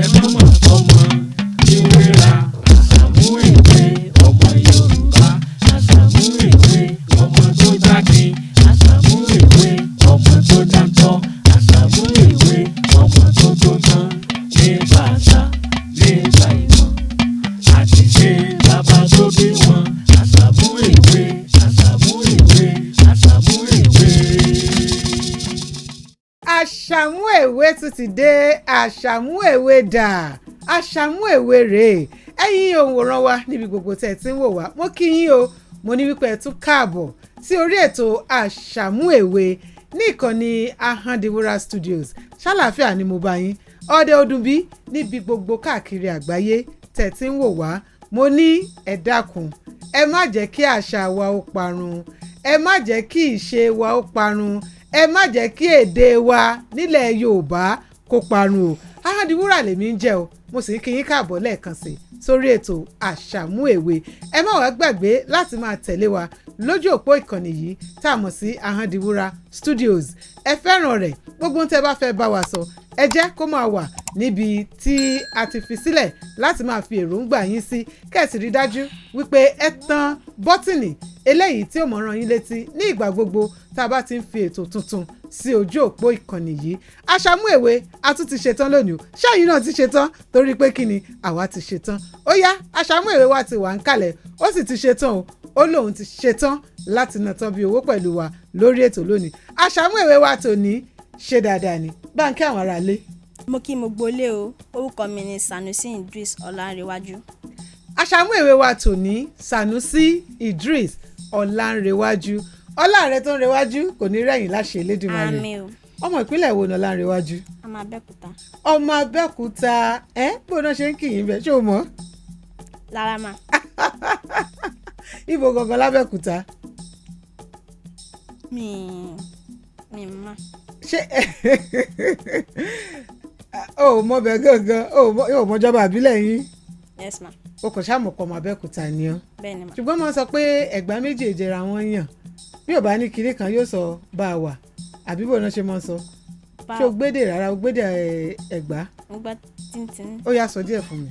Ẹ má mà fọmọ ìwéra. Àṣàmú Èwe ọmọ Yorùbá. Àṣàmú Èwe ọmọ tó dákin. Àṣàmú Èwe ọmọ tó dáńtọ́. Àṣàmú Èwe ọmọ tó tó tán. Nípa àṣà, nípa ìmọ̀ àti ṣe bàbá tó bí wọn. Àṣàmú Èwe, Àṣàmú Èwe, Àṣàmú Èwe. Àṣàmú Èwe tún ti dé. Àṣàmú Èwe dà, Àṣàmú Èwe rèé. Ẹ̀yin òǹwòran wa níbi gbogbo tẹ́ ẹ ti ń wò wá, mo kí yín o. Mo ní wípé ẹ tún káàbọ̀ sí orí ètò Àṣàmú Èwe ní ìkànnì Ahandiwura Studios. Ṣàlàáfíà ni mo bá yín, ọdẹ ọdún bí níbi gbogbo káàkiri àgbáyé tẹ́ ẹ ti ń wò wá. Mo ní ẹ dákun, ẹ má jẹ́ kí àṣà wa ó parun, ẹ má jẹ́ kí ìṣe wa ó parun, ẹ má jẹ́ kí èdè wa nílẹ̀ Yorùbá kó parun o. Ahandiwúrà lèmi ń jẹ́ o, mo sì ń kí yín káàbọ̀ lẹ́ẹ̀kan sí sórí ètò Àṣàmú Èwe. Ẹ má wàá gbàgbé láti máa tẹ̀lé wa lójú òpó ìkànnì yìí tá a mọ̀ sí Ahandiwúrà Studios. Ẹ fẹ́ràn rẹ̀. Gbogbo ohun tẹ́ bá fẹ́ bá wa sọ, ẹ jẹ́ kó máa wà níbi tí a ti fi sílẹ̀ láti máa fi èròǹgbà yín sí, kẹ́ẹ̀sì rí dájú wípé ẹ tan bọ́tìnì eléyìí tí ó mọ̀ rán yín létí ní ìgbà gbogbo tá a bá ti ń fi ètò tuntun sí ojú òpó ìkànnì yìí. Àṣàmú Èwe, a tún ti ṣetán lónìí o. Ṣáàyìn náà ti ṣetán? Torí pé kí ni, àwa ti ṣetán. Ó yá, Àṣàmú Èwe wa ti wà ń kalẹ̀, ó sì ti ṣetán o. Ó lóun ti ṣetán láti nà tán bí owó pẹ̀lú wa lórí ètò lónìí. Àṣàmú Èwe wa tòní ṣe dáadáa ni báńkì àwọn aráalé. Mo kí mo gbolé o. Orúkọ mi ni Sanusi Idris Ọlánrewájú. Àṣàmú Èwe wa tòní, Sanusi Idris Ọlánrewájú. Ọlá rẹ tó ń rewájú kò ní rẹ̀yìn láṣẹ Elédùmarè. Àmín o. Ọmọ ìpínlẹ̀ wo ni Ọlánrewájú? Ọmọ Abẹ́òkúta. Ọmọ Abẹ́òkúta. Ẹ bó náà ṣe ń kì í bẹ, ṣé o mọ̀? Larama. Ibo gangan lábẹ́òkúta? Mi mọ̀. Ṣé o ò mọ bẹ gangan? O ò mọjọba àbílẹ̀ yín? Yes ma. O kò ṣàmùpọ̀ ọmọ Abẹ́òkúta ni ọ́. Bẹ́ẹ̀ ni ma. Ṣùgbọ́n mo sọ pé Ẹ̀gbá méjì ìjẹra wọn yàn. Bí ò bá ní kinní kan, yóò sọ bá a wà, àbí bò náà ṣe máa ń sọ? Bá. Ṣé o gbédè rárá? O gbédè Ẹ̀gbá? Mo gbọ́ tíntín. Ó yá, sọ díẹ̀ fún mi.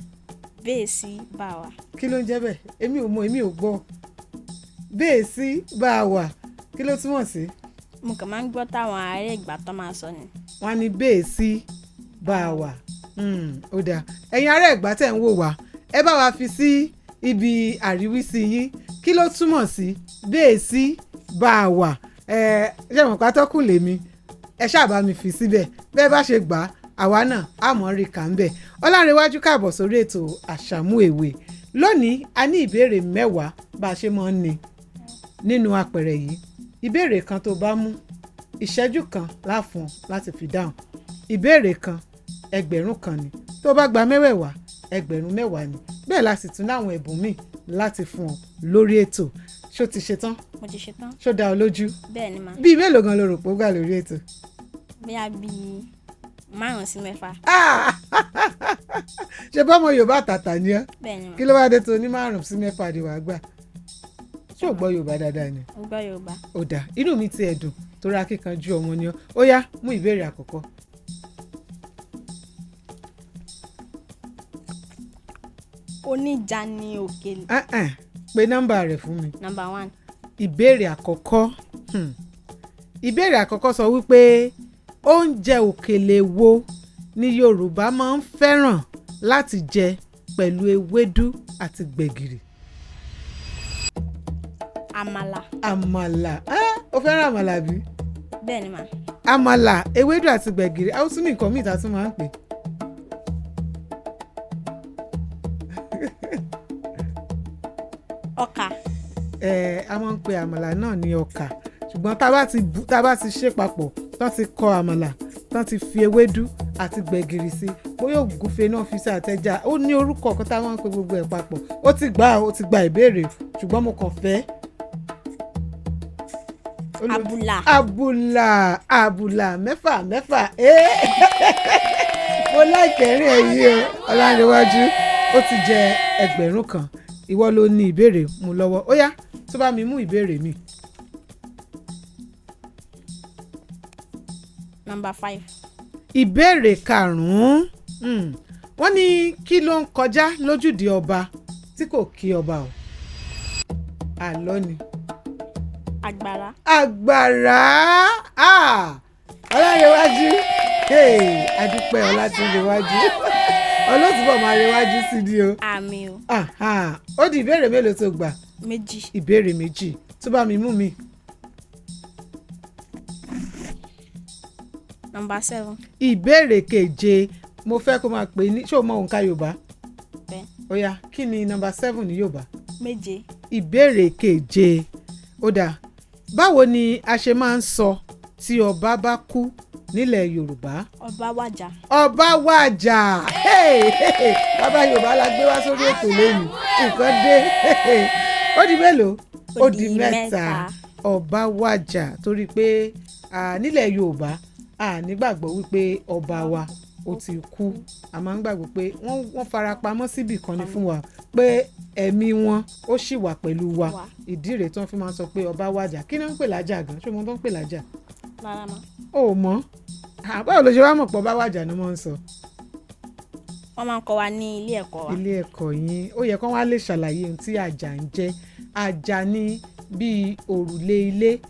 Bẹ́ẹ̀ sí bá wa. Kí ló ń jẹ́ bẹ́ẹ̀? Èmi ò mọ, èmi ò gbọ́. Bẹ́ẹ̀ sí bá a wà, kí ló túmọ̀ sí? Mo kàn máa ń gbọ́ táwọn ará Ẹ̀gbá tó máa sọ ni. Wọ́n á ní bẹ́ẹ̀ sí bá a wà. Ó dáa. Ẹ̀yin ará Ẹ̀gbá tẹ̀ ń wò wá, ẹ bá wa fi sí ibi àríwísí yín, kí ló túmọ̀ sí bẹ́ẹ̀ sí bá a wà? Ẹ ṣe mọ̀ pátọ́kùn lèmi, ẹ ṣáà bá mi fi síbẹ̀. Bẹ́ẹ̀ bá ṣe gbà á, àwa náà á mọ̀ rí kà ń bẹ̀. Ọlárẹ̀wájú, káàbọ̀ sórí ètò Àṣàmú Èwe lónìí. A ní ìbéèrè 10 bá a ṣe máa ń ní nínú apẹ̀rẹ̀ yìí. Ìbéèrè kan tó bá mú, ìṣẹ́jú kan láfún ọ láti fi dáhùn. Ìbéèrè kan, 1,000 ni. Tó bá gba mẹ́wẹ̀ẹ̀wá, 10,000 ni. Bẹ́ẹ̀ la sì tún láwọn ẹ̀bùn míì láti fún ọ lórí ètò. Ṣó ti ṣe tán? Mo ti ṣe tán. Ṣó dá ọ lójú? Bẹ́ẹ̀ ni ma. Bíi mélòó gan lo rò pé ó gbà lórí ètò? Bóyá bíi márùn sí mẹ́fà. Ah! Ṣe bọ́mọ Yorùbá àtàtà ni ọ́? Bẹ́ẹ̀ ni ma. Kí ló wá dé tó ní márùn sí mẹ́fà ni wàá gbà? Ṣé ò gbọ́ Yorùbá dáadáa ni? Mo gbọ́ Yorùbá. Ó dáa, inú mi ti ẹ̀dùn torí akíkanjú ọmọ ni ọ́. Ó yá, mú ìbéèrè àkọ́kọ́. Oníjà ni òkèlè. Ah, ah, pe nọ́mbà rẹ̀ fún mi. Number one. Ìbéèrè àkọ́kọ́. Ìbéèrè àkọ́kọ́ sọ wípé oúnjẹ òkèlè wo ni Yorùbá máa ń fẹ́ràn láti jẹ pẹ̀lú ewédú àti gbẹ̀gìrì? Àmàlà. Àmàlà. Ah, o fẹ́ràn àmàlà bí? Bẹ́ẹ̀ ni ma. Àmàlà, ewédú àti gbẹ̀gìrì. Ó tún ní nǹkan míì tá a tún máa ń pè. Ọkà. Ẹ a máa ń pe àmàlà náà ní ọkà, ṣùgbọ́n tá a bá ti bù, tá a bá ti ṣe papọ̀, tán ti kọ àmàlà, tán ti fi ewédú àti gbẹ̀gìrì sí, bóyá ògúnfe náà fi sí àtẹ̀já, ó ní orúkọ kan tá a máa ń pe gbogbo ẹ̀ papọ̀. Ó ti gbà, ó ti gba ìbéèrè, ṣùgbọ́n mo kàn fẹ́. Àbùlà. Àbùlà, àbùlà. Mẹ́fà mẹ́fà. Mo láìkẹ́rìn ẹ̀ yìí o. Ọlárẹ̀wájú, ó ti jẹ 1,000. Ìwọ ló ní ìbéèrè mú lọ́wọ́. Ó yá, tó bá mi mú ìbéèrè mi. Number five. Ìbéèrè karùn-ún. Wọ́n ní kí ló ń kọjá lójúde ọba tí kò kí ọba o? Àlọ́ ni. Agbára. Àgbàrá. Ah! Ọlárẹ̀wájú. Hey, adúpẹ́ Ọlátúndéwájú, ọlọ́túnbọ̀ máa rẹwájú sí ni o. Àmì o. Aha. Ó di ìbéèrè mélòó tó gbà? 2. Ìbéèrè 2. Tó bá mi mú mi. Nọ́mbà 7. Ìbéèrè keje, mo fẹ́ kó máa pè é ní, ṣé o mọ òǹkà Yorùbá? Bẹ́ẹ̀. Ó yá, kí ni nọ́mbà 7 ní Yorùbá? 7. Ìbéèrè keje, ó dáa, báwo ni a ṣe máa ń sọ tí ọba bá kú nílẹ̀ Yorùbá? Ọba wàjà. Ọba wàjà. Hey, hey, bàbá Yorùbá la gbé wá sórí ètò lẹ́yìn, nǹkan dé. Ó di mélòó? Ó di 3. Ọba wàjà torí pé nílẹ̀ Yorùbá a nígbàgbọ́ wípé ọba wa ó ti kú. A máa ń gbàgbọ́ pé wọ́n fara pamọ́ síbì kan ni fún wa, pé ẹ̀mí wọn ó sì wà pẹ̀lú wa. Ìdí rèé tí wọ́n fi máa ń sọ pé ọba wàjà. Kí ni wọ́n ń pè lájà gan? Ṣé o mọ̀ tó ń pè lájà? Rárá ma. O mọ̀? Báwo ló ṣe wá mọ̀ pé ọba wàjà ni wọ́n ń sọ? Wọ́n máa ń kọ́ wa ní ilé ẹ̀kọ́ wa. Ilé ẹ̀kọ́ yín, ó yẹ kó wá lè ṣàlàyé ohun tí àjà ń jẹ́. Àjà ni bíi òrùlé ilé,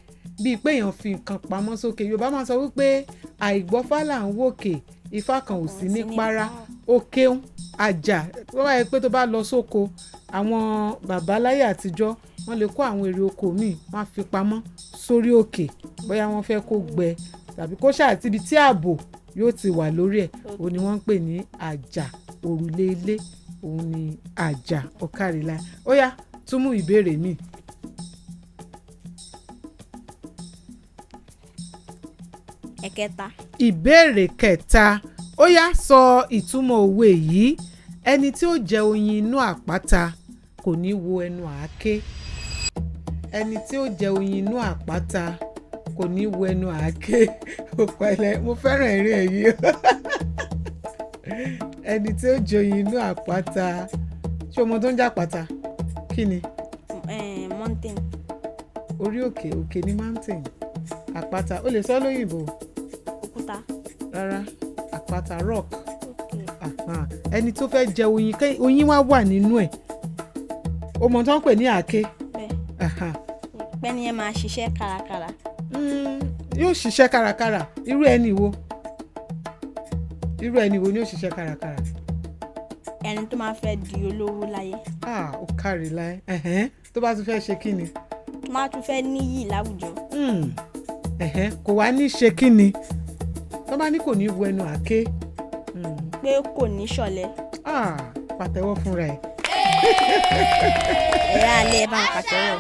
bíi pé èèyàn fi nǹkan pamọ́ sókè. Yorùbá máa ń sọ wípé àìgbọ́fá là ń wòkè, ifá kan ò sí ní para. Òkè ń àjà tó bá yẹ pé tó bá lọ sóko, àwọn bàbá láyé àtijọ́ wọ́n lè kó àwọn èrè oko míì, wọ́n á fi pamọ́ sórí òkè, bóyá wọ́n fẹ́ kó gbẹ tàbí kó ṣáà ti ibi tí ààbò yóò ti wà lórí ẹ̀. Òun ni wọ́n ń pè ní àjà, òrùlé ilé, òun ni àjà. Ọ̀kàrìlà, ó yá, tún mú ìbéèrè mi. Ẹ̀kẹta. Ìbéèrè kẹta, ó yá, sọ ìtumọ̀ òwe yìí: ẹni tí ó jẹ oyin inú àpáta kò ní wo ẹnu àáké. Ẹni tí ó jẹ oyin inú àpáta kò ní wo ẹnu àáké. Ó pẹ̀lẹ́, mo fẹ́ràn eré ẹ̀ yìí. Ẹni tí ó jẹ oyin inú àpáta, ṣé o mọ tó ń jẹ àpáta? Kí ni? Mountain. Orí òkè, òkè ní mountain. Àpáta, o lè sọ lóyìnbó. Òkúta. Rárá, àpáta, rock. Ẹni tó fẹ́ jẹ oyin, oyin wá wà nínú ẹ̀, o mọ tó ń pè ní àáké? Bẹ́ẹ̀. Pẹ́ni yẹn máa ṣiṣẹ́ kárakára. Yóò ṣiṣẹ́ kárakára. Irú ẹni wo? Irú ẹni wo ni yóò ṣiṣẹ́ kárakára? Ẹni tó máa fẹ́ di olówó láyé. Ó kárí láyé. Tó bá tún fẹ́ ṣe kí ni? Tó máa tún fẹ́ níyì láwùjọ. Kò wá ní ṣe kí ni? Tó bá ní kò ní wo ẹnu àáké. Pé kò ní ṣọ̀lẹ. Pàtẹ́wọ́ fúnra ẹ̀. Ẹ̀rọ alẹ́ bá ń pàtẹ́wọ́.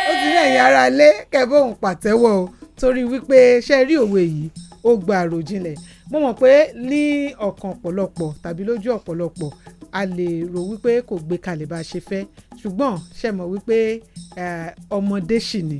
Ó ti ní ẹ̀yin ará ilé kẹ́bọ̀n pàtẹ́wọ́ o, torí wípé ṣe rí òwe yìí, ó gba àròjinlẹ̀. Mo mọ̀ pé ní ọkàn ọ̀pọ̀lọpọ̀ tàbí lójú ọ̀pọ̀lọpọ̀, a lè rò wípé kò gbé kalẹ̀ bá a ṣe fẹ́, ṣùgbọ́n ṣe mọ̀ wípé ọmọdé ṣì ní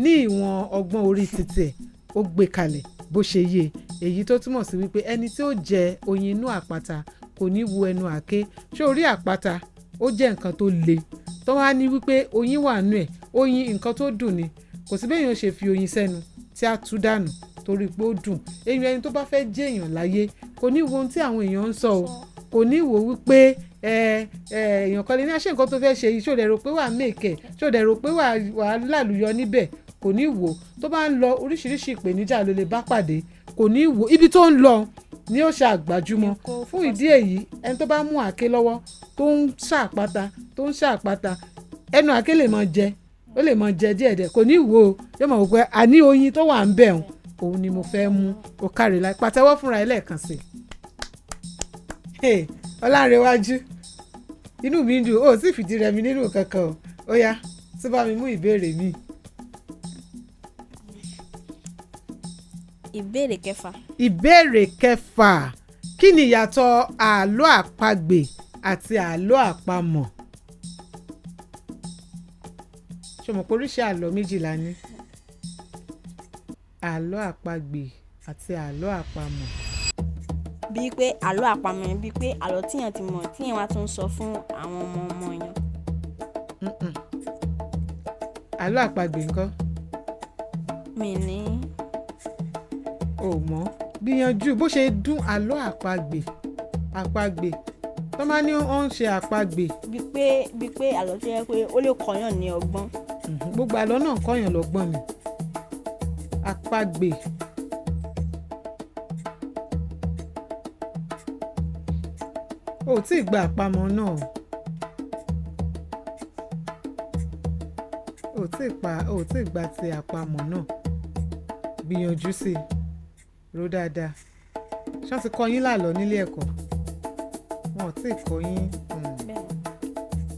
ní ìwọ̀n ọgbọ́n orí títì ẹ̀, ó gbé kalẹ̀ bó ṣe yé, èyí tó túmọ̀ sí wípé ẹni tí ó jẹ oyin inú àpáta kò ní wo ẹnu àáké. Ṣé orí àpáta ó jẹ́ nǹkan tó le tó wá ní wípé oyin wà nú ẹ̀? Oyin nǹkan tó dùn ni, kò sí bẹ́ẹ̀ yẹn ṣe fi oyin sẹ́nu tí a tú dànù torí pé ó dùn. Eyín ẹni tó bá fẹ́ jẹ́ èèyàn láyé kò ní wo ohun tí àwọn èèyàn ń sọ o, kò ní wo wípé èèyàn kan lè ní àṣẹ nǹkan tó fẹ́ ṣe yìí, ṣó dẹ̀ rò pé wàá mèkẹ́, ṣó dẹ̀ rò pé wàá lálùyọ níbẹ̀? Kò ní wò. Tó bá ń lọ, oríṣiríṣi ìpèníjà ló lè bá pàdé, kò ní wò. Ibi tó ń lọ ni ó ṣe àgbájúmọ́. Fún ìdí èyí, ẹni tó bá mú àáké lọ́wọ́ tó ń ṣàpáta, tó ń ṣàpáta, ẹnu àáké lè máa jẹ, ó lè máa jẹ díẹ̀díẹ̀, kò ní wò ó, yóò mọ̀ wípé àní oyin tó wà ń bẹ̀ òun ni mo fẹ́ mú. Ó káre láì pàtẹ́wọ́ fúnra ẹ lẹ́ẹ̀kan sí i. Ọlárẹ̀wájú, inú mi ń dùn, ó sì fìdí rẹmi nínú kankan o. Ó yá, tó bá mi mú ìbéèrè mi. Ìbéèrè kẹfà. Ìbéèrè kẹfà, kí ni ìyàtọ̀ àlọ́ àpagbè àti àlọ́ àpamọ̀? Ṣé o mọ̀ pé oríṣi àlọ́ méjìlá ni? Àlọ́ àpagbè àti àlọ́ àpamọ̀. Bíi pé àlọ́ àpamọ̀ yẹn, bíi pé àlọ́ tíyàn ti mọ̀ tíyàn wá tún sọ fún àwọn ọmọ ọmọ yẹn. Àlọ́ àpagbè ńkọ́? Mi ní. O mọ̀, gbìyànjú bó ṣe dún àlọ́ àpagbè. Àpagbè tó máa ní ó ń ṣe àpagbè. Bíi pé àlọ́ tó yẹ pé ó lè kọ́yàn ní ọgbọ́n. Gbogbo àlọ́ náà kọ́yàn lọ́gbọ́n ni. Àpagbè, o ò tí ì gba àpamọ́ náà, o ò tí ì pa, o ò tí ì gba ti àpamọ́ náà. Gbìyànjú sí i, rò dáadáa. Ṣé wọ́n ti kọ́ yín lálọ́ nílé ẹ̀kọ́? Wọn ò tí ì kọ́ yín. Bẹ́ẹ̀ ni.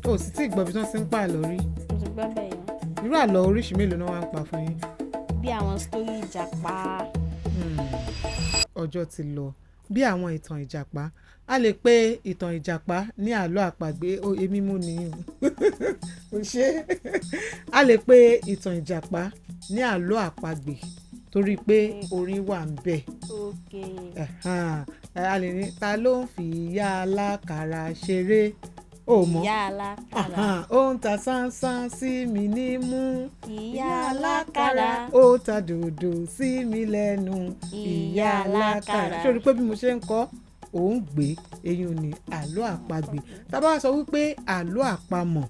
O ò sì tí ì gbọ́ bí wọ́n ti ń pa àlọ́ rí? Mo ti gbọ́ bẹ́ẹ̀ yẹn. Irú àlọ́ oríṣi mélòó ni wọ́n wá ń pa fún yín? Bí àwọn sítórí ìjàpá. Ọjọ́ ti lọ. Bí àwọn ìtàn ìjàpá, a lè pe ìtàn ìjàpá ní àlọ́ àpagbè. Ó èmi mú nìyí o, ṣé a lè pe ìtàn ìjàpá ní àlọ́ àpagbè torí pé orin wà ń bẹ̀. Ok. Ẹ̀hán. A lè ní ta ló ń fi ìyá alákàrà ṣeré, ó mọ̀? Ìyá alákàrà. Ẹ̀hán, ó ń ta sánsán sí mi nímú. Ìyá alákàrà. Ó ta dòdò sí mi lẹ́nu. Ìyá alákàrà. Ṣé o rí i pé bí mo ṣe ń kọ́ òun gbé eyín ni àlọ́ àpagbè? Tá a bá sọ wípé àlọ́ àpamọ̀,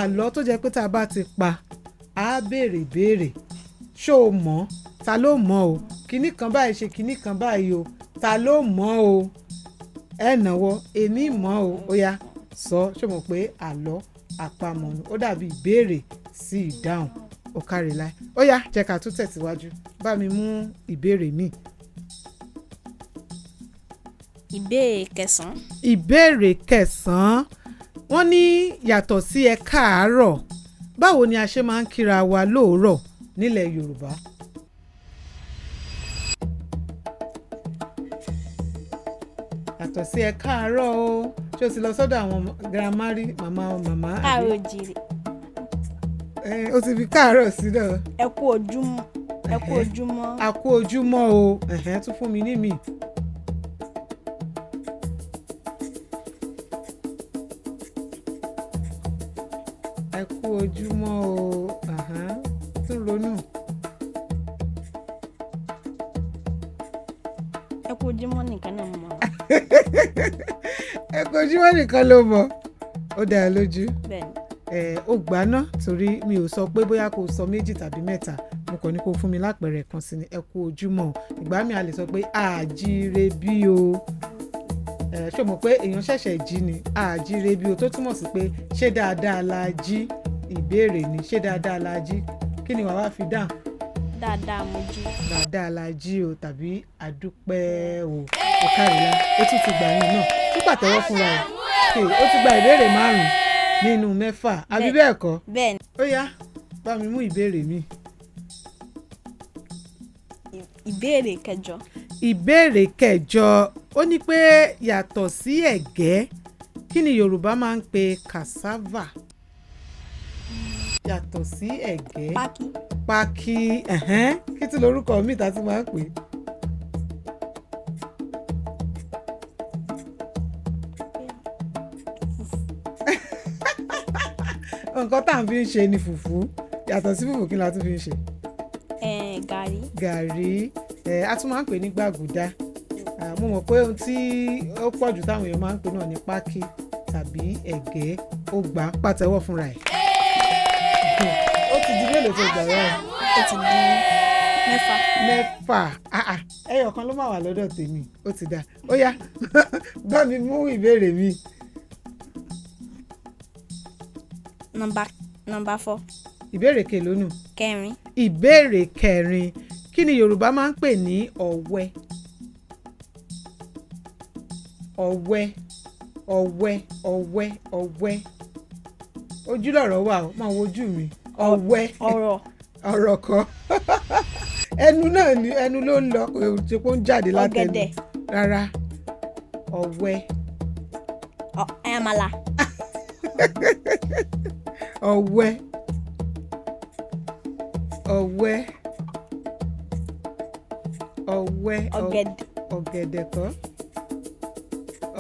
àlọ́ tó jẹ́ pé tá a bá ti pa á béèrè béèrè, ṣó o mọ̀? Ta ló mọ̀ o? Kinní kan báyìí ṣe kinní kan báyìí o, ta ló mọ̀ o? Ẹ nàwọ́, èmi mọ̀ o. Ó yá, sọ. Ṣó mọ̀ pé àlọ́ àpamọ̀ ni ó dàbí ìbéèrè sí ìdáhùn? Ó kárí láì. Ó yá, jẹ́ ká tún tẹ̀síwájú, bá mi mú ìbéèrè míì. Ìbéèrè kẹsàn-án. Ìbéèrè kẹsàn-án, wọ́n ní yàtọ̀ sí ẹ káàárọ̀, báwo ni a ṣe máa ń kíra wa lóòrọ̀ nílẹ̀ Yorùbá? Yàtọ̀ sí ẹ káàárọ̀ o, ṣé o ti lọ sọ́dọ̀ àwọn girama rí, màmá màmá àbí? Káàárọ̀ òjìrè. Ẹ, o ti fi káàárọ̀ sí náà. Ẹ kú ojúmọ́, ẹ kú ojúmọ́. A kú ojúmọ́ o. Ẹ̀hẹ́n, tún fún mi ní mi. Ẹ kú ojúmọ́ o. Ẹ̀hẹ́n, tún ronú. Ẹ kú ojúmọ́ nìkan náà mo mọ̀. Ẹ kú ojúmọ́ nìkan ló mọ̀, ó dá ẹ lójú? Bẹ́ẹ̀ ni. Ẹ ó gbà ná, torí mi ò sọ pé bóyá kò sọ méjì tàbí mẹ́ta, mo kàn ní kó fún mi lápẹẹrẹ kan sí ni. Ẹ kú ojúmọ́ o. Ìgbà mi a lè sọ pé àjíire bí o. Ẹ ṣó mọ̀ pé èèyàn ṣẹ̀ṣẹ̀ jí ni? Àjíire bí o, tó túmọ̀ sí pé ṣé dáadáa la jí? Ìbéèrè ni, ṣé dáadáa la jí? Kí ni wàá wá fi dáhùn? Dáadáa mo jí. Dáadáa la jí o, tàbí àdúpẹ́ o. Ó kárìlá, ó tún ti gbà yín náà, tún pàtẹ́wọ́ fúnra ẹ̀. Ó ti gba ìbéèrè márùn-ún nínú mẹ́fà, àbí bẹ́ẹ̀ kọ́? Bẹ́ẹ̀ ni. Ó yá, bá mi mú ìbéèrè mi. Ìbéèrè kẹjọ. Ìbéèrè kẹjọ, ó ní pé yàtọ̀ sí ẹ̀gẹ́, kí ni Yorùbá máa ń pe cassava? Yàtọ̀ sí ẹ̀gẹ́. Pákí. Pákí. Ẹ̀hẹ́n, kí tí lorúkọ mi ta ti máa ń pè é? Nǹkan tá à ń fi ń ṣe ni fùfú. Yàtọ̀ sí fùfú, kí ni a tún fi ń ṣe? Gàrí. Gàrí. Ẹ a tún máa ń pè ní gbàgùdá. Ah, mo mọ̀ pé ohun tí ó pọ̀ jù táwọn èèyàn máa ń pè náà ní pákí tàbí ẹ̀gẹ́. Ó gbà á, pàtẹ́wọ́ fúnra ẹ̀. Ó ti di mélòó tó gbà wá? Ó ti di mẹ́fà. Mẹ́fà. Ah, ah, ẹyọ kan ló máa wà lọ́dọ̀ tèmi. Ó ti dà. Ó yá, bá mi mú ìbéèrè mi. Nọ́mbà 4. Ìbéèrè kelónù? Kẹrin. Ìbéèrè kẹrin, kí ni Yorùbá máa ń pè ní ọ̀wẹ́? Ọ̀wẹ́, ọ̀wẹ́, ọ̀wẹ́, ọ̀wẹ́. Ojú lọ̀rọ̀ wà ó, máa wojú mi. Ọ̀wẹ́. Ọ̀rọ̀. Ọ̀rọ̀ kọ́, ẹnu náà ni, ẹnu ló ń lọ, kò ṣe pé ó ń jáde látẹnu. Ọ̀gẹ̀dẹ̀. Rárá, ọ̀wẹ́. Àmàlà. Ọ̀wẹ́, ọ̀wẹ́, ọ̀wẹ́. Ọ̀gẹ̀dẹ̀. Ọ̀gẹ̀dẹ̀ kọ́.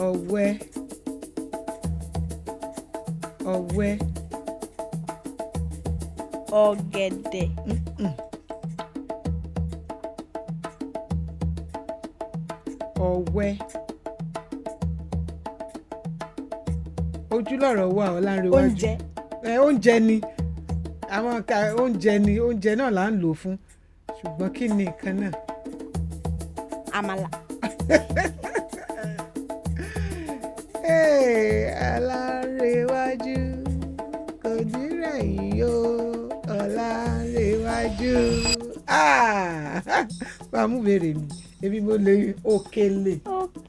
Ọ̀wẹ́, ọ̀wẹ́. Ọ̀gẹ̀dẹ̀. Ọ̀wẹ́. Ojú lọ̀rọ̀ wà, Ọlánrewájú. Oúnjẹ. Ẹ, oúnjẹ ni àwọn ka oúnjẹ ni, oúnjẹ náà là ń lò fún, ṣùgbọ́n kí ni nǹkan náà? Àmàlà. Hey, Ọlánrewájú kò ní rẹ̀yìn o, Ọlánrewájú. Ah! Bá a mú béèrè mi, èmi mo lè òkèlè. Ok.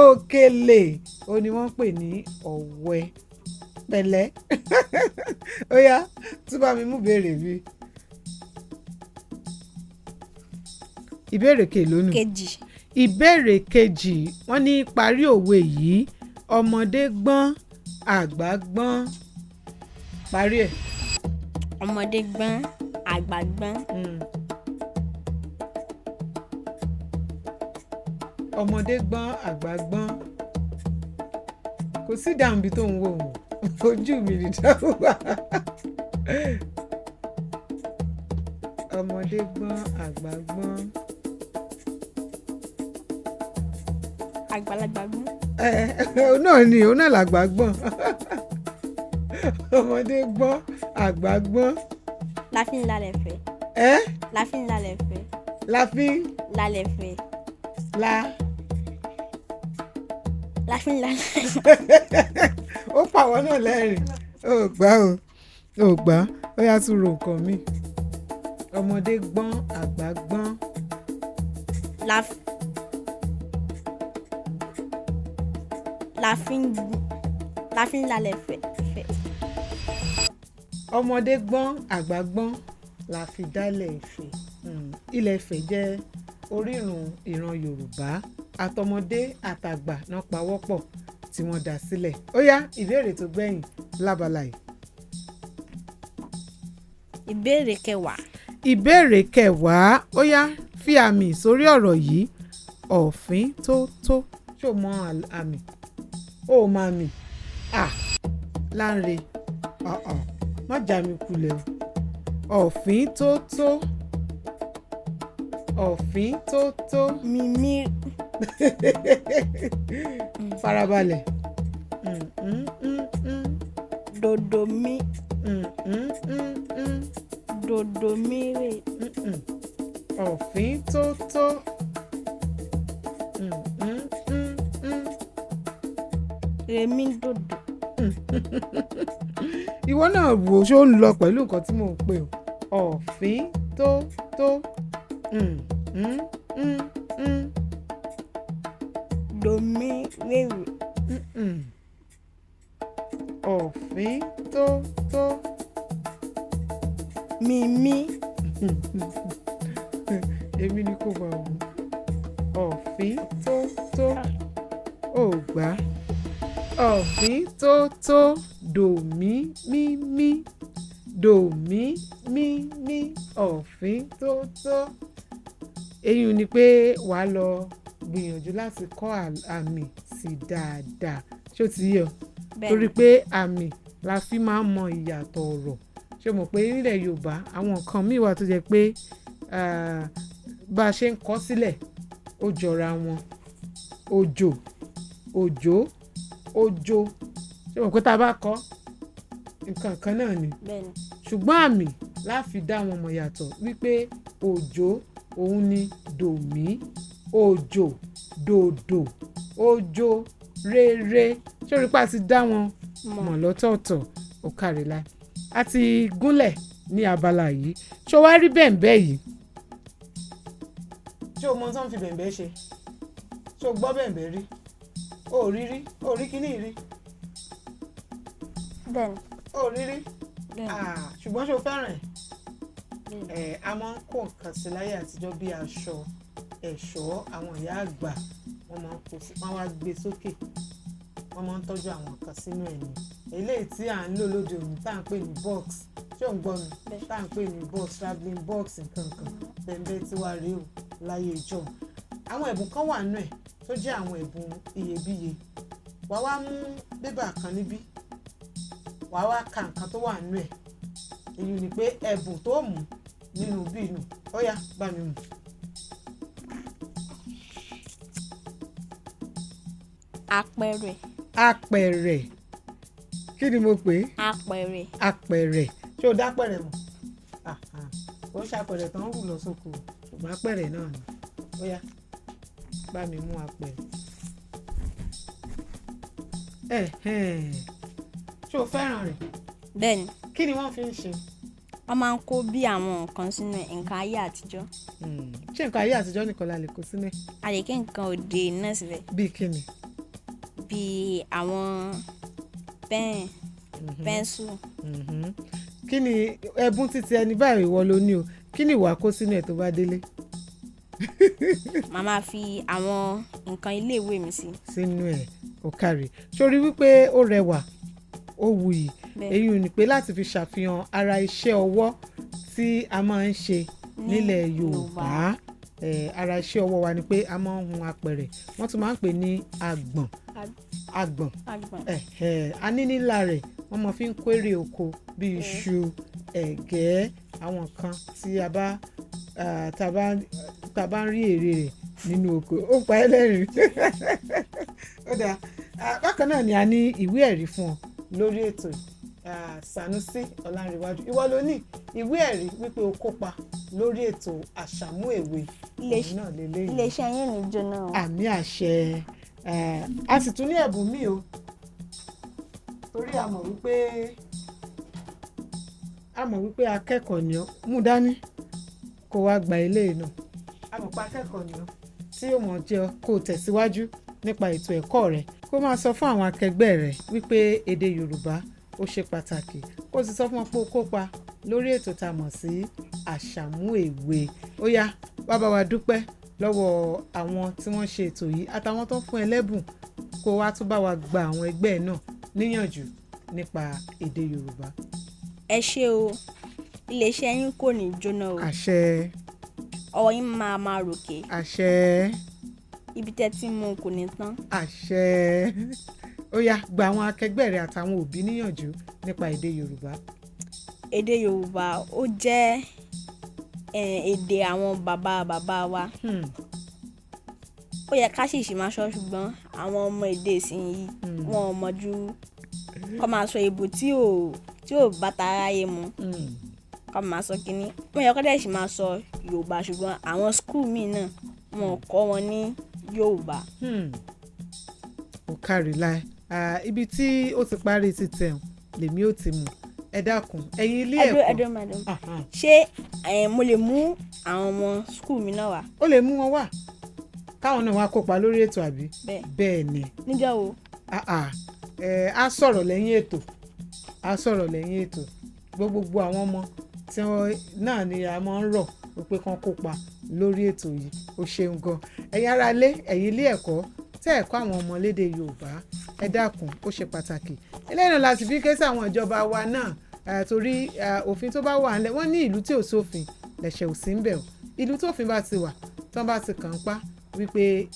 Òkèlè ó ní wọ́n ń pè ní ọ̀wẹ́ pẹ̀lẹ́. Ó yá, tún bá mi mú béèrè mi. Ìbéèrè kèlónù? Kejì. Ìbéèrè kejì, wọ́n ní parí òwe yìí: ọmọdé gbọ́n, àgbà gbọ́n. Parí ẹ̀. Ọmọdé gbọ́n, àgbà gbọ́n. Ọmọdé gbọ́n, àgbà gbọ́n. Kò sí ìdáhùn bí tó ń wò ó, ojú mi ní dáhùn wá. Ọmọdé gbọ́n, àgbà gbọ́n. Àgbàlagbà gbọ́n. Ẹ òun náà ni, òun náà làgbà gbọ́n. Ọmọdé gbọ́n, àgbà gbọ́n. La fi ń lalẹ̀ fẹ́. Ẹ. La fi ń lalẹ̀ fẹ́. La fi Lalẹ̀ fẹ́. La. La fi ń lalẹ̀ fẹ́. Ó pàwọ́ náà lẹ́rìn. Ó gbà ó, ó gbà ó, yá tún ro nǹkan mi. Ọmọdé gbọ́n, àgbà gbọ́n. La fi ń la fi ń lalẹ̀ fẹ́ fẹ́. Ọmọdé gbọ́n, àgbà gbọ́n la fi dálẹ̀ Ifẹ̀. Ilẹ̀ Ifẹ̀ jẹ́ orírun ìran Yorùbá, àtọmọdé àtàgbà náà pawọ́pọ̀ tí wọ́n dá sílẹ̀. Ó yá, ìbéèrè tó gbẹ̀yìn lábala yìí. Ìbéèrè kẹwàá. Ìbéèrè kẹwàá, ó yá, fi àmì sórí ọ̀rọ̀ yìí: ọ̀fín tó tó. Ṣó mọ àmì? Ó mọ àmì à Lánre, ọ̀ọ̀ má já mi kulẹ̀ o. Ọ̀fín tó tó, ọ̀fín tó tó. Mímí. Farabalẹ̀. Mm, mm, mm, mm, Dòdò mí. mm, mm, mm, mm. Dòdò mírè. Mm-mm. Ọ̀fín tó tó. Mm, mm, mm, mm. Rèmí dòdò. Ìwọ náà wò ó, ṣó ń lọ pẹ̀lú nǹkan tí mò ń pè o? Ọ̀fín tó tó. Mm, mm, mm, mm, Dòmí rèrè. mm-mm. Ọ̀fín tó tó. Mímí. Èmi ni kò bá wò. Ọ̀fín tó tó. Ò gbá. Ọ̀fín tó tó, dòmí mí mí, dòmí mí mí, ọ̀fín tó tó. Eyín ni pé wàá lọ gbìyànjú láti kọ́ àmì sí dáadáa. Ṣé ó ti yé ọ? Torí Bẹ́ẹ̀ni. pé àmì la fi máa ń mọ ìyàtọ̀ ọ̀rọ̀. Ṣé o mọ̀ pé nílẹ̀ Yorùbá, àwọn nǹkan míì wà tó jẹ́ pé ah, bá a ṣe ń kọ sílẹ̀ ó jọra wọn? Òjò, òjò, òjò. Ṣé o mọ̀ pé tá a bá kọ, nǹkan kan náà ni? Bẹ́ẹ̀ni. Ṣùgbọ́n àmì la fi dá wọn mọ̀ yàtọ̀ wípé òjò òun ni dòmí, òjò dòdò, òjò rere. Ṣé orí pa ti dá wọn Mọ̀. mọ̀ lọ́tọ̀ọ̀tọ̀? Òkàrẹ̀lá, a ti gúnlẹ̀ ní abala yìí. Ṣó wá rí bẹ̀ǹbẹ̀ yìí? Ṣé o mọ ohun tó ń fi bẹ̀ǹbẹ̀ ṣe? Ṣé o gbọ́ bẹ̀ǹbẹ̀ rí? O ò rí rí? O ò rí kíní rí? Bẹ́ẹ̀ni. O ò rí rí? Bẹ́ẹ̀ni. Ah, ṣùgbọ́n ṣé o fẹ́ràn ẹ̀? Bẹ́ẹ̀ni. Ẹ̀, a máa ń kó nǹkan sí láyé àtijọ́ bí aṣọ ẹ̀ṣọ́. Àwọn ìyá àgbà wọ́n máa ń kó sí, wọ́n wá gbé sókè, wọ́n máa ń tọ́jú àwọn nǹkan sínú ẹ̀ ní. Eléyìí tí à ń lò lóde òní tá à ń pè ní box, ṣé ò ń gbọ́ mi? Bẹ́ẹ̀. Tá à ń pè ní box, travelling box, nǹkan kan bẹ́ẹ̀ tí wàá rí o láyé ìjọ. Àwọn ẹ̀bùn kan wà nínú ẹ̀ tó jẹ́ àwọn ẹ̀bùn iyebíye. Wàá wá mú bébà kan níbí, wàá wá ka nǹkan tó wà nínú ẹ̀. Èyí ni pé ẹ̀bùn tó mú nínú bí inú. Ó yá, bá mi mú. Apẹ̀rẹ̀. Apẹ̀rẹ̀. Kí ni mo pè é? Apẹ̀rẹ̀. Apẹ̀rẹ̀. Ṣé o dápẹ̀rẹ̀ mọ̀? Ah, ah. Ó ń ṣàpẹ̀rẹ̀ tó ń rù lọ sóko, ṣùgbọ́n apẹ̀rẹ̀ náà ni. Ó yá, bá mi mú apẹ̀rẹ̀. Ẹ̀hẹ́n. Ṣé o fẹ́ràn rẹ̀? Bẹ́ẹ̀ni. Kí ni wọ́n fi ń ṣe? Wọ́n máa ń kó bí àwọn nǹkan sínú ẹ̀, nǹkan ayé àtijọ́. Ṣé nǹkan ayé àtijọ́ nìkan la lè kó sínú ẹ̀? A lè kí nǹkan òde náà síbẹ̀. Bíi kí ni? Bíi àwọn pen, pencil. Kí ni ẹ̀bùn títí ẹni báyìí, ìwọ ló ní o, kí ni ìwà kó sínú ẹ̀ tó bá délé? Màá máa fi àwọn nǹkan iléèwé mi sí. Sínú ẹ̀. Ó kárí, sórí wípé ó rẹwà, ó wuyì. Bẹ́ẹ̀. Èyí ò ní pé láti fi ṣàfihàn ara iṣẹ́ ọwọ́ tí a máa ń ṣe ní nílẹ̀ Yorùbá. Ara iṣẹ́ ọwọ́ wa ni pé a máa ń hun apẹ̀rẹ̀, wọ́n tún máa ń pè ní agbọ̀n. Agbọ̀n. Agbọ̀n. A ní nílà rẹ̀, wọ́n máa fi ń kó èrè oko bíi iṣu, ẹ̀gẹ́, àwọn nǹkan tí a bá ah, tá a bá tá a bá ń rí èrè rẹ̀ nínú oko. Ó pa ẹ́ lẹ́rìn. Ó dáa. Bákan náà ni a ní ìwé ẹ̀rí fún ọ lórí ètò yìí. Sanusi Ọlánrewájú, ìwọ ló ní ìwé ẹ̀rí wípé o kópa lórí ètò Àṣàmú Èwe. Òun náà lélẹ́yìí. Iléeṣẹ́ yín ní jóná o. Àmín, àṣẹ. A sì tún ní ẹ̀bùn míì o, torí a mọ̀ wípé akẹ́kọ̀ọ́ ni ọ́. Mú dání kó wá gba ilé náà. A mọ̀ pé akẹ́kọ̀ọ́ ni ọ́, tí yóò mọ̀ jẹ́ kó o tẹ̀síwájú nípa ètò ẹ̀kọ́ rẹ, kó máa sọ fún àwọn akẹgbẹ́ rẹ wípé èdè Yorùbá ó ṣe pàtàkì, kó o sì sọ fún wọn pé o kópa lórí ètò tá a mọ̀ sí Àṣàmú Èwe. Ó yá, wá bá wa dúpẹ́ lọ́wọ́ àwọn tí wọ́n ṣe ètò yìí àtàwọn tó ń fún ẹ lẹ́bùn, kó wá tún bá wa gba àwọn ẹgbẹ́ ẹ náà níyànjú nípa èdè Yorùbá. Ẹ ṣé o, iléeṣẹ́ yín kò ní jóná o. Àṣẹ. Ọwọ́ yín máa máa ròkè. Àṣẹ. Ibi tẹ́ ti mú kò ní tán. Àṣẹ. Ó yá, gba àwọn akẹgbẹ́ rẹ àtàwọn òbí níyànjú nípa èdè Yorùbá. Èdè Yorùbá ó jẹ́ èdè àwọn bàbá bàbá wa. Ó yẹ ká sì ṣì máa sọ, ṣùgbọ́n àwọn ọmọ èdè ìsinyìí, wọn ò mọ̀ ju kọ́ máa sọ èbò tí ò bá taráyé mu, kọ́ máa sọ kínní. Wọ́n yẹ kó dẹ̀ sì máa sọ Yorùbá, ṣùgbọ́n àwọn school míì náà, wọn ò kọ́ wọn ní Yorùbá. Ó kárí láì. Ibi tí ó ti parí ti tẹ̀hún lèmi ò ti mú. Ẹ dákun, ẹ̀yin ilé ẹdún ẹ̀kọ́. Ẹdún, madam. Ahan. Ṣé mo lè mú àwọn ọmọ school mi náà wá? Ó lè mú wọn wá, káwọn náà wá kópa lórí ètò, àbí? Bẹ́ẹ̀. Bẹ́ẹ̀ ni. Níjọ́ wo? Ah, ah. Á sọ̀rọ̀ lẹ́yìn ètò, á sọ̀rọ̀ lẹ́yìn ètò. Gbogbo àwọn ọmọ tí wọ́n náà ni a máa ń rọ̀ wípé kán kópa lórí ètò yìí. Ó ṣeun gan. Ẹ̀yin ará ilé, ẹ̀yin ilé ẹ̀kọ́ tẹ́ ẹ̀kọ́ àwọn ọmọ lédè Yorùbá, ẹ dákun, ó ṣe pàtàkì. Eléyìí náà láti fi ké sí àwọn ìjọba wa náà, torí òfin tó bá wà ńlẹ̀, wọ́n ní ìlú tí ò sófin lẹ̀ṣẹ̀ ò sí ń bẹ̀ o. Ìlú tófin bá ti wà, tán bá ti kàn ń pa wípé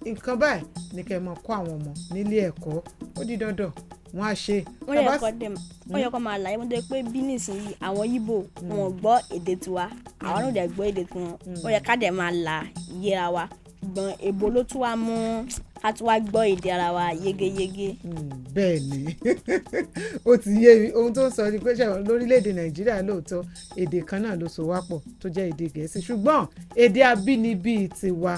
nǹkan báyìí ní kẹ́ ẹ máa kọ́ àwọn ọmọ nílé ẹ̀kọ́, ó di dandan wọ́n á ṣe. Wọ́n yẹ kó dẹ̀ wọ́n yẹ kó máa láyé wọ́n tó pé bí nísìnyí àwọn Yíbò, wọn ò gbọ́ èdè tiwa, àwọn náà dẹ̀ gbọ́ èdè tiwọn. Ó yẹ ká dẹ̀ máa là yéra wa, ṣùgbọ́n èbó ló tún wá mú ká tún wá gbọ́ èdè ara wa yégéyégé. Bẹ́ẹ̀ ni, ó ti yé mi. Ohun tó ń sọ ni pé ṣe lórílẹ̀‐èdè Nàìjíríà, lóòótọ́ èdè kan náà ló so wá pọ̀ tó jẹ́ èdè Gẹ̀ẹ́sì, ṣùgbọ́n èdè abínibí tiwa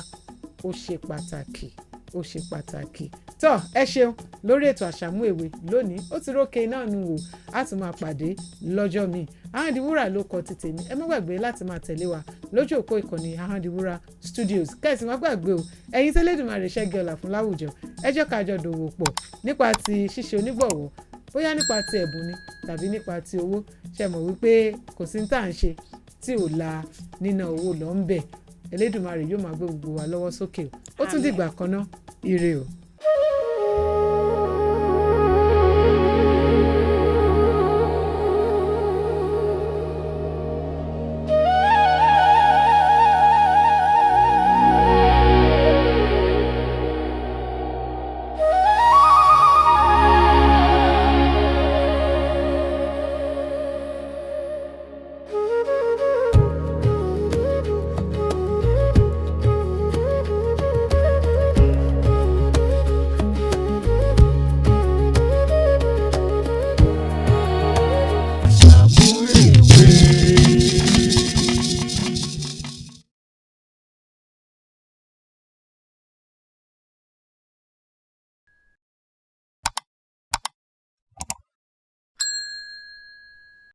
ó ṣe pàtàkì, ó ṣe pàtàkì. Tó ẹ ṣeun lórí ètò Àṣàmú Èwe lónìí. Ó ti rókè náà nù wò, á tún máa pàdé lọ́jọ́ míì. Ahọ́ndìwúrà ló kọ ti tèmi. Ẹ má gbàgbé láti máa tẹ̀lé wa lójú òpó ìkànnì Ahọ́ndìwúrà Studios. Kẹ́sì má gbàgbé o, ẹ̀yin tẹ́lẹ̀dùmarè ṣẹ́gi ọ̀là fún láwùjọ, ẹ jẹ́ ká jọ dòwò pọ̀ nípa ti ṣíṣe onígbọ̀wọ́, bóyá nípa ti ẹ̀bùn ni tàbí nípa ti owó. Ṣe mọ̀ wípé kò sí ní tá à ń ṣe tí ò la níná owó lọ ń bẹ̀. Elédùmarè yóò máa gbé gbogbo wa lọ́wọ́ sókè o. Ó tún Àmín. dìgbà kan náà, ire o.